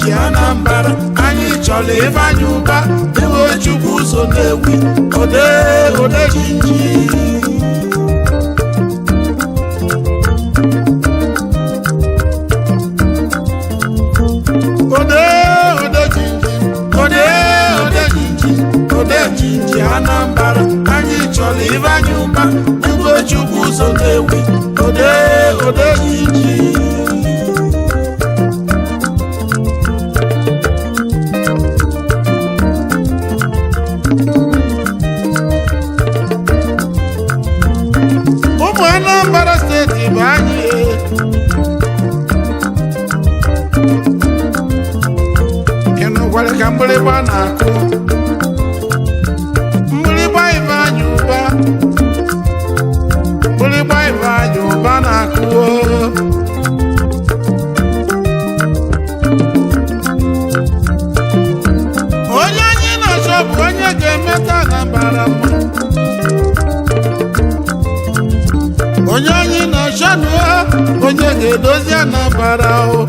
Odejinji Anambra, anyị chọrọ Ifeanyi Ụba, iwe Chukwu ụzọ na-ewi. Ode Odejinji. Ode Odejinji, Ode Odejinji, Odejinji Anambra, anyị chọrọ Ifeanyi Ụba, iwe Chukwu ụzọ na-ewi. Ode Odejinji. Ụmụ Anambra Steeti bụ anyị e. Ị nụkwara ka mgbịrịgba na-akụ, mgbịrịgba Ifeanyi Ụba, mgbịrịgba Ifeanyi Ụba na-akụ o. Onye anyị na-achọ bụ onye ga-emeta Anambra mma. Onye anyị na-achọ nụ, onye ga-edozi Anambra o.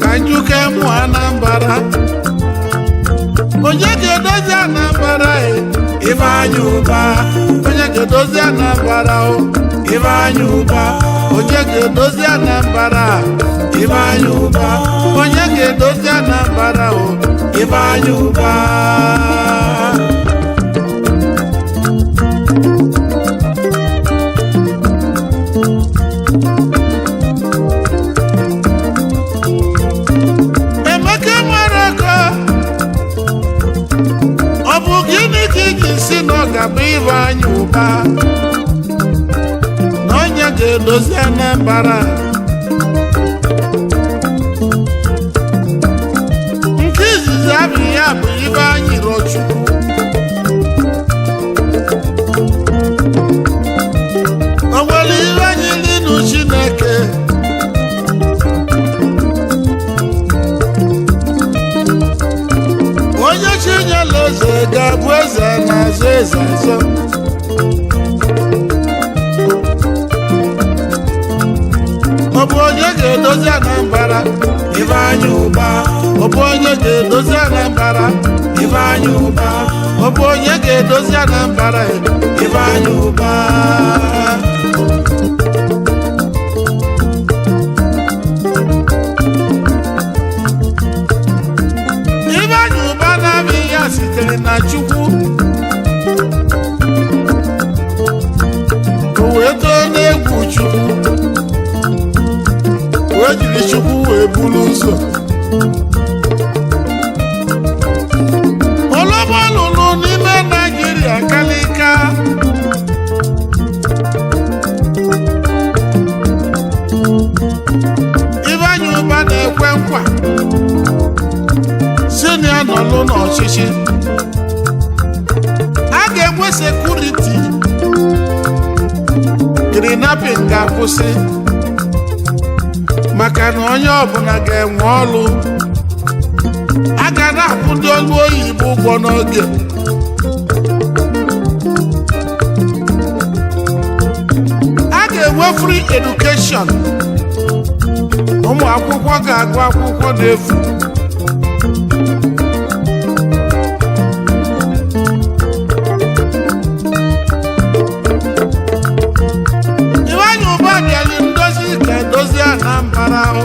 Ka njuke mụ Anambra, onye ga-edozi Anambra e? Ifeanyi Ụba. Onye ga-edozi Anambra o? Ifeanyi Ụba. Onye ga-edozi Anambra? Ifeanyi Ụba. Onye ga-edozi Anambra o? Ifeanyi Ụba. Emeka nwere ego, ọ bụ gịnị ka iji si na ọ ga-abụ Ifeanyi Ụba na onye ga-edozi Anambra? Nke izizi abụghị ya bụ Ifeanyi Rochukwu. O nwere ihe anyị linu Chineke? Onye chinyere eze ga-abụ eze na-azọ eze azọ. Ọ bụ onye ga-edozi Anambra? Ifeanyi Ụba. Ọ bụ onye ga-edozi Anambra? Ifeanyi Ụba. Ọ bụ onye ga-edozi Anambra? Ifeanyi Ụba. Ifeanyi Ụba na-abịa ya sitere na Chukwu. O wee too n'egwu Chukwu, wee jiri Chukwu wee buru ụzọ. Olugbo lụrụ n'ime Naijiria kalika. Ifeanyi Ụba na-ekwe nkwa si na ya nọlụ n'ọchịchị, a ga-enwe security, kidnapping ga-akwụsị, maka na onye ọbụla ga-enwe ọlụ, a ga na-akwụ ndị ọlụ oyibo ụgwọ n'oge. A ga-enwe free education, ụmụ akwụkwọ ga-agụ akwụkwọ n'efu. Ifeanyi Ụba bịara ndozi ka edozi Anambra ahụ,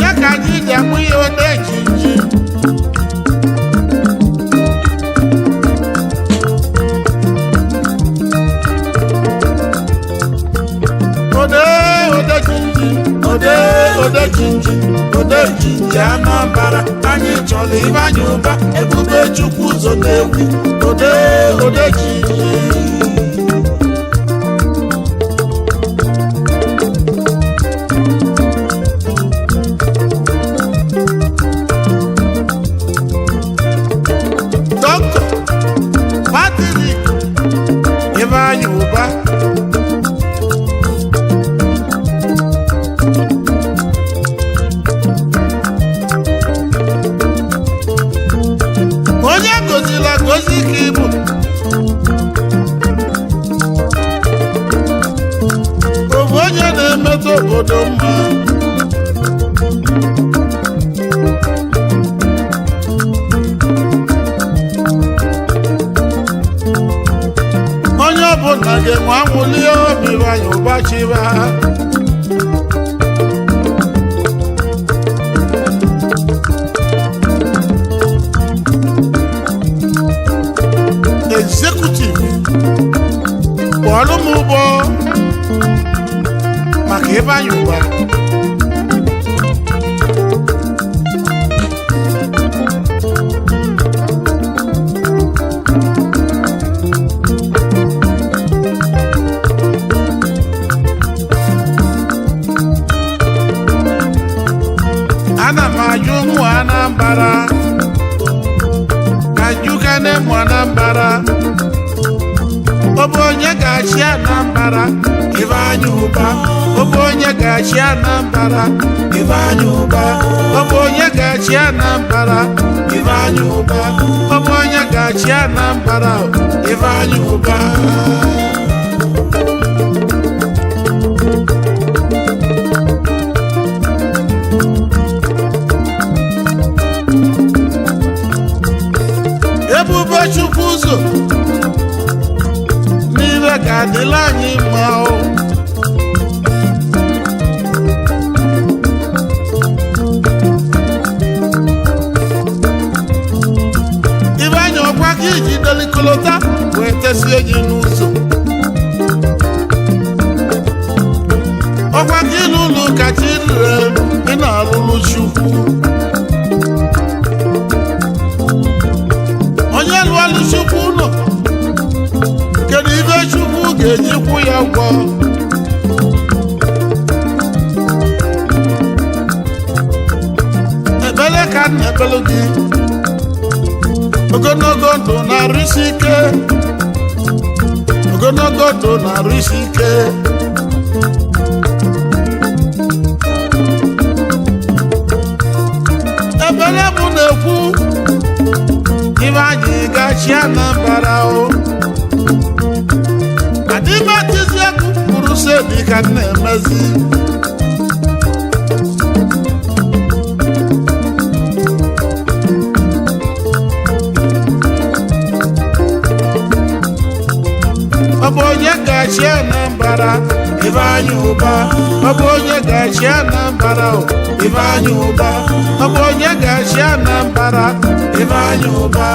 ya ka anyị ji akpụ ihe Odejinji. Ode Odejinji, Ode Odejinji, Odejinji Anambra, anyị chọrọ Ifeanyi Ụba, ebube Chukwu ụzọ na-ewi. Ode Odejinji. Dr. Patrick Ifeanyi Ụba, onye gozila gozi ka ịbụ. obodo mma. Onye ọbụla ga-enwe anwụli obi anyị ụbachiba. Executive, kpọọlụ m ụgbọ maka ebe anyị ụba. Ana m ajụ ụmụ Anambra ka njukene ụmụ Anambra, ọ bụ onye ga-achị Anambra? Ifeanyị Ụba. Ọ bụ onye ga-achị Anambra? Ifeanyị Ụba. Ọ bụ onye ga-achị Anambra? Ifeanyị Ụba. Ọ bụ onye ga-achị Anambra? Ifeanyị Ụba. Ebube Chukwu ụzọ n'ibe ga-adịla anyị mma o. Ibe anyị ọkwa ka iji dolikolota wee tesie gị n'ụzọ, ọkwa ka ịlụ ụlọ ụka chi rire ị na-alụlụ Chukwu. Onye lụọlụ Chukwu ụlọ, kedu ibe Chukwu ga-eji kwụ ya ụgwọ? Ekpere ka m na-ekpelu gị, ogologo ndụ na-arụ isi ike, ogologo ndụ na-arụ isi ike. Ekpere m na-ekwu, ibe anyị gachi Anambra o adịmatiziekwu kwuru sebi ka m na-emezi. Ọ bụ onye ga-achị Anambra? Ifeanyị Ụba. Ọ bụ onye ga-achị Anambra o? Ifeanyị Ụba. Ọ bụ onye ga-achị Anambra? Ifeanyị Ụba.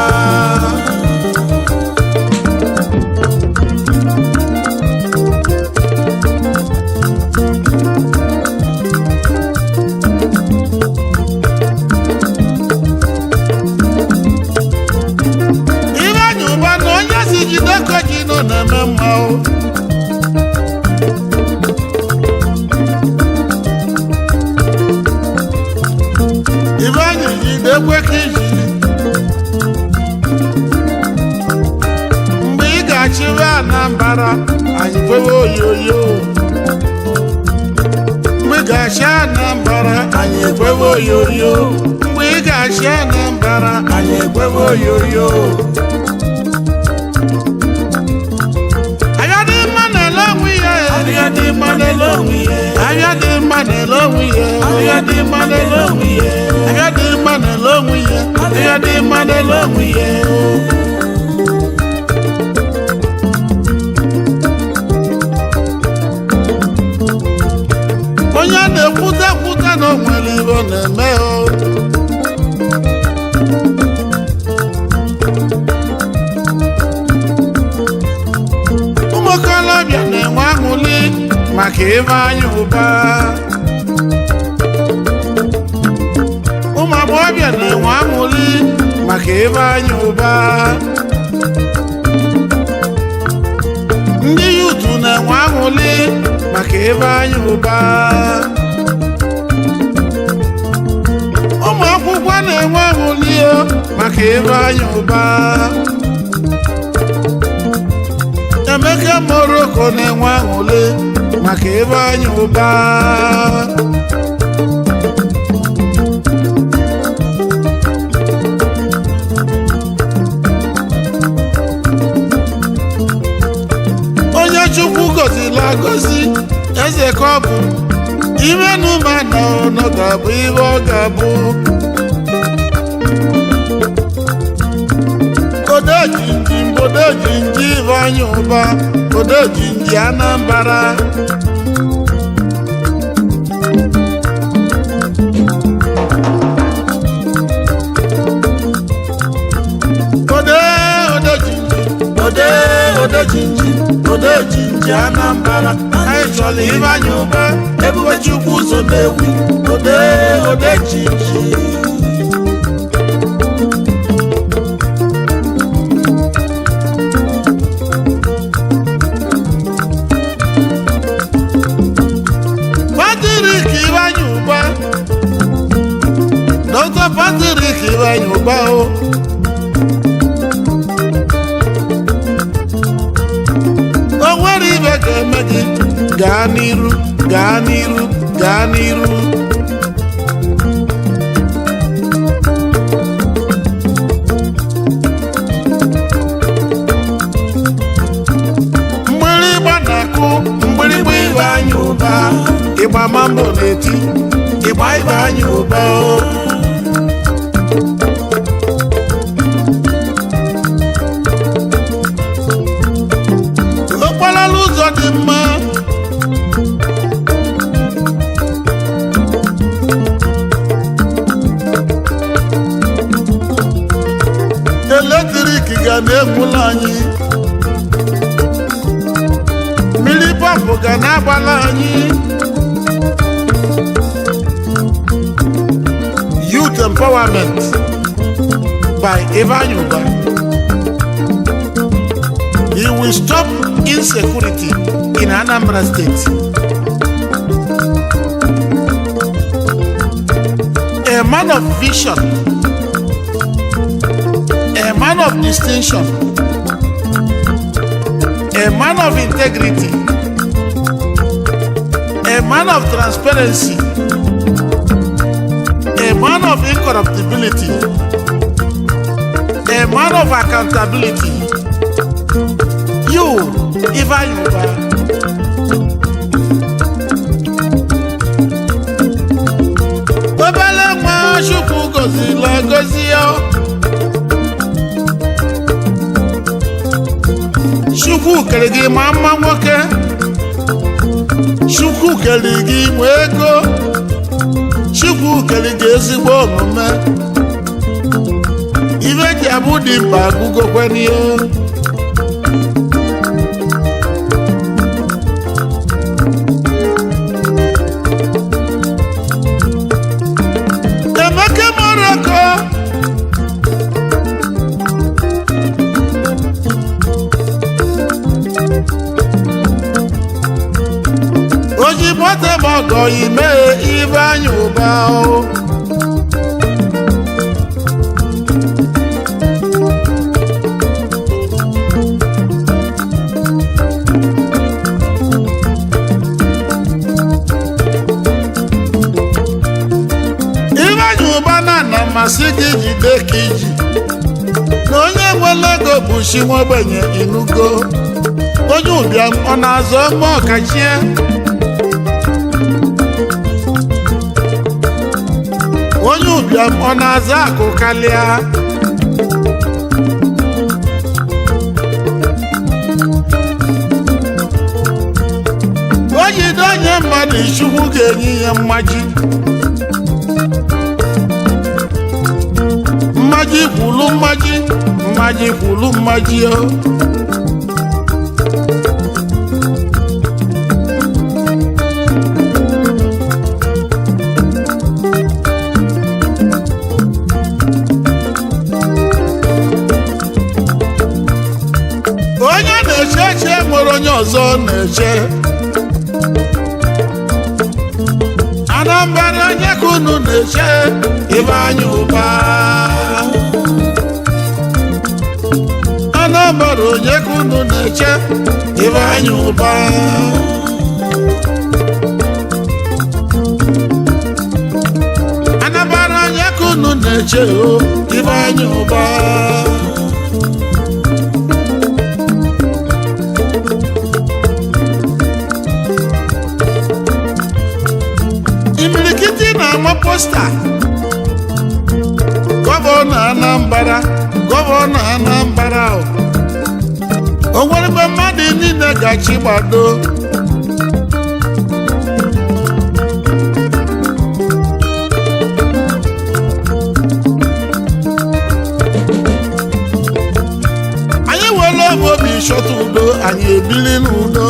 Ifeanyị Ụba na onye si jide koji nọ na-eme mma o. Ifeanyị jide ekwe ka iji mgbe ị ga-achịwe Anambra, anyị kwewe oyoyo. Mgbe ị ga-achị Anambra, anyị ekwewe oyoyo. Mgbe ị ga-achị Anambra, anyị ekwewe oyoyo. Anya dị mma na-ele onwe ya. Anya dị mma na-ele onwe ya. Anya dị mma na-ele onwe ya. Anya dị mma na-ele onwe ya. Anya dị mma na-ele onwe ya. Anya dị mma na-ele onwe ya. Onye a na-ekwute ekwute na o nwere ibe ọ na-eme o. Ụmụ okorobịa na-enwe aṅụli maka Ifeanyị Ụba. Ụmụ agbọghọbịa na-enwe aṅụli maka Ifeanyị Ụba. Ndị yutu na-enwe aṅụli maka Ifeanyị Ụba. Ụmụ akwụkwọ na-enwe aṅụli o maka Ifeanyị Ụba. Emeka Moroko na-enwe aṅụli maka Ifeanyị Ụba. Onye Chukwu gọziri agọzi, eze ka ọ bụ. ga-abụ ihe ọ ga-abụ. Odejinji, Odejinji Ifeanyi Ụba, Odejinji Anambra. Ode Odejinji, Ode Odejinji, Odejinji Anambra. Anyị chọrọ Ifeanyi Ụba, Ebube Chukwu ụzọ na-ewi. Ode Odejinji. Patrick Ifeanyi Ụba, Dr. Patrick Ifeanyi Ụba o. O nwere ibe ga-eme gị, gaa n'iru, gaa n'iru, gaa n'iru. Mgbịrịgba na-akụ mgbịrịgba Ifeanyi Ụba, ịgba mambo na-eti ịgba Ifeanyi Ụba o. Okpalala ụzọ dị mma. Eletrik ga na-enwula anyị, mmiri pọmpụ ga na-agbala anyị. Youth empowerment by Ifeanyi Uba. He will stop insecurity in Anambra State. A man of vision, a man of distinction, a man of integrity, a man of transparency, a man of incorruptibility, a man of accountability. You, Ifeanyi Uba. Obele nwa Chukwu gozila gozi ya. Chukwu kere gị ma mma nwoke. Chukwu kere gị nwe ego. Chukwu kere gị ezigbo omume. Ife ji abụ dị mkpa agụgokwe n'ihe. Emeka Morocco. Ojimoto mọgọ ime Ifeanyi Ụba o. Ifeanyi Ụba na amasị gị jide ka iji na onye nwere ego bụ chi nwa ogbenye, inugo. Onye ụbịam ọ na-azọ ọma ọkachie. Onye ụbịam ọ na-aza akụ kalịa. O jide onye mmadụ, Chukwu ga-enye ya mmaji, mmaji kwulu mmaji, mmaji kwulu mmaji o. Onye na-eche eche nwere onye ọzọ na-eche. Anambra, onye ka unu na-eche? Ifeanyi Ụba. Anambra, onye ka unu na-eche? Ifeanyi Ụba. Anambra, onye ka unu na-eche o? Ifeanyi Ụba. Imirikiti na-amapụ Costa, gọvanọ Anambra, gọvanọ Anambra o. O nwere mgbe mmadụ niile gachi gbado. Anyị were obi chọta udo, anyị ebili n'udo.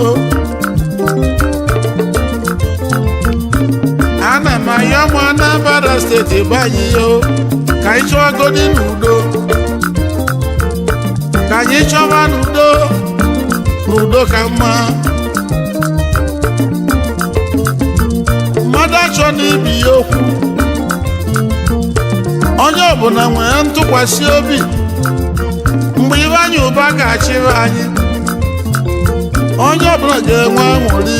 Ana m ayọ mụ Anambra Steeti be anyị yo, ka anyị chọgodi n'udo, ka anyị chọba n'udo, n'udo ka mma. Mmadụ achọ n'ibi ya okwu, onye ọbụla nwere ntụkwasị obi. Mgbe Ifeanyị Ụba ga-achịrị anyị, onye ọbụla ga-enwe aṅụrị.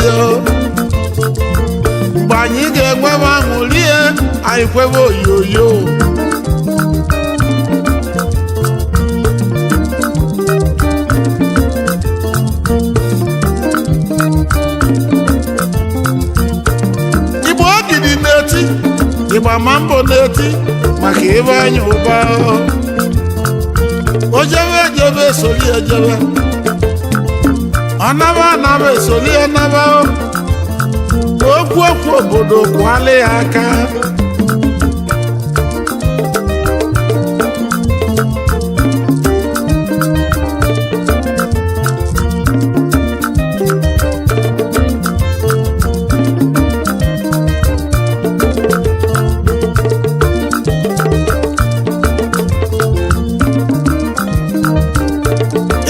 Mgbe anyị ga-enwewe aṅụrị, anyị kwebe oyoyo. Igbo ogidi na-eti, Igba ma mbọ na-eti maka Ifeanyị Ụba. Ojebe ejebe esoli ejebe, ọnaba anaba esoli anaba. Okwu okwu obodo kwala ya aka.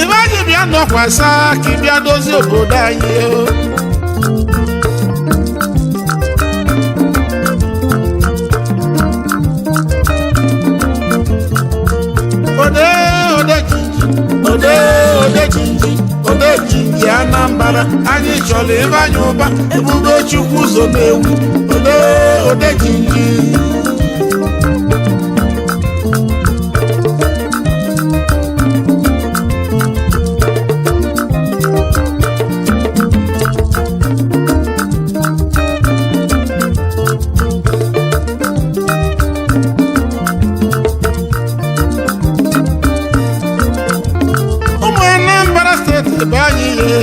Ifeanyị bịa nọkwasa ka ị bịa dozie obodo anyị o. Ode ode jinji, ode ode jinji, ode jinji Anambra, anyị chọrọ Ifeanyị Ụba, ebube Chukwu ụzọ na-ewu. Ode ode jinji. Ụmụ Anambra Steeti be anyị ye,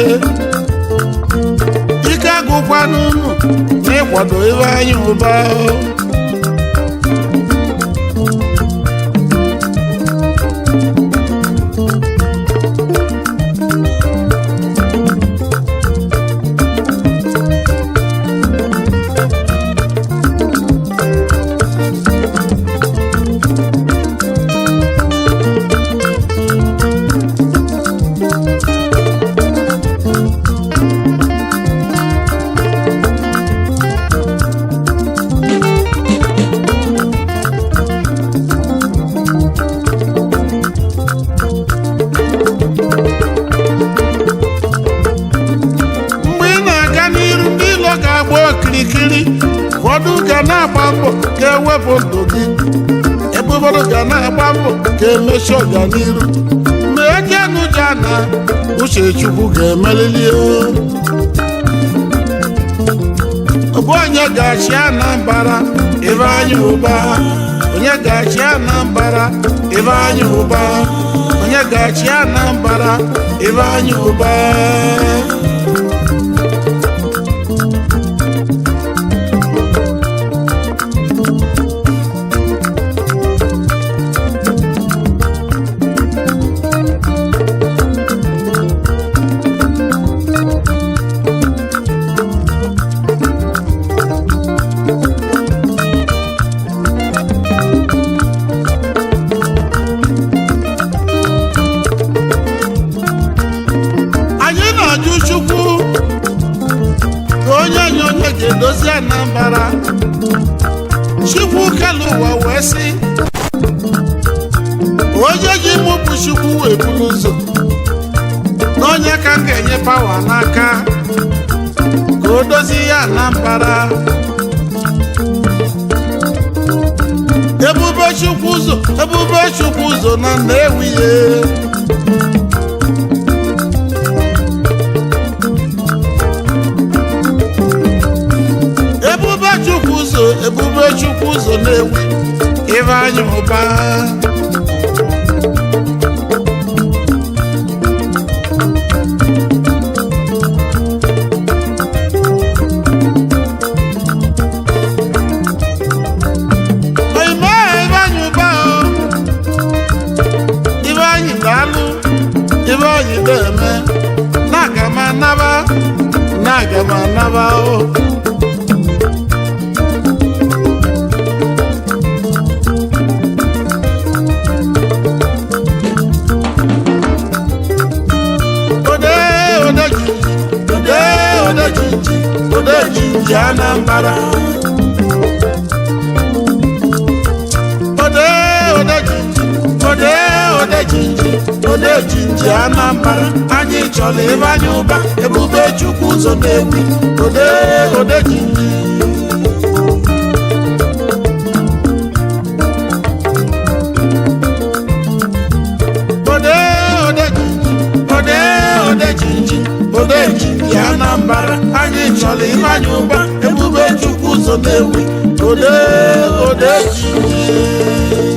ike agụkwa n'unu n'ịkwado Ifeanyị Ụba. Mgbe ị na-aga n'iru, ndị ilo ga-agba okirikiri. Ụfọdụ ga na-agba mbọ ka ewepụ ndụ gị, ebe ụfọdụ ga na-agba mbọ ka emechi ọganiru. Ma ejenuja na uche Chukwu ga-emeriri o. Ọ bụ onye ga-achị Anambra? Ifeanyị Ụba. Onye ga-achị Anambra? Ifeanyị Ụba. Onye ga-achị Anambra? Ifeanyị Ụba. Anyị na-ajụ Chukwu ka onye nye onye ga-edozi Anambra. Chukwu kelu ụwa wee sị onye ji mụ bụ Chukwu wee buru ụzọ na onye ka m ga-enye pawa n'aka ka o dozie ya Anambra. Ebube Chukwu ụzọ, ebube Chukwu ụzọ na Nnewi ya. Ebube Chukwu ụzọ, ebube Chukwu ụzọ na-ewi Ifeanyị Ụba. Oyime Ifeanyị Ụba o, Ifeanyị daalụ, Ifeanyị na-eme na-aga m anaba, na-aga m anaba o. Ode ode jinji, ode ode jinji, ode jinji Anambra. Ode ode jinji, ode ode jinji, ode jinji Anambra. Anyị chọrọ Ifeanyị Ụba, ebube Chukwu ụzọ na-ewi. Ode ode jinji. Ode ode jinji, ode ode jinji, ode jinji Anambra. Anyị chọrọ Ifeanyị Ụba, ebube Chukwu ụzọ na-ewi. Ode ode jinji.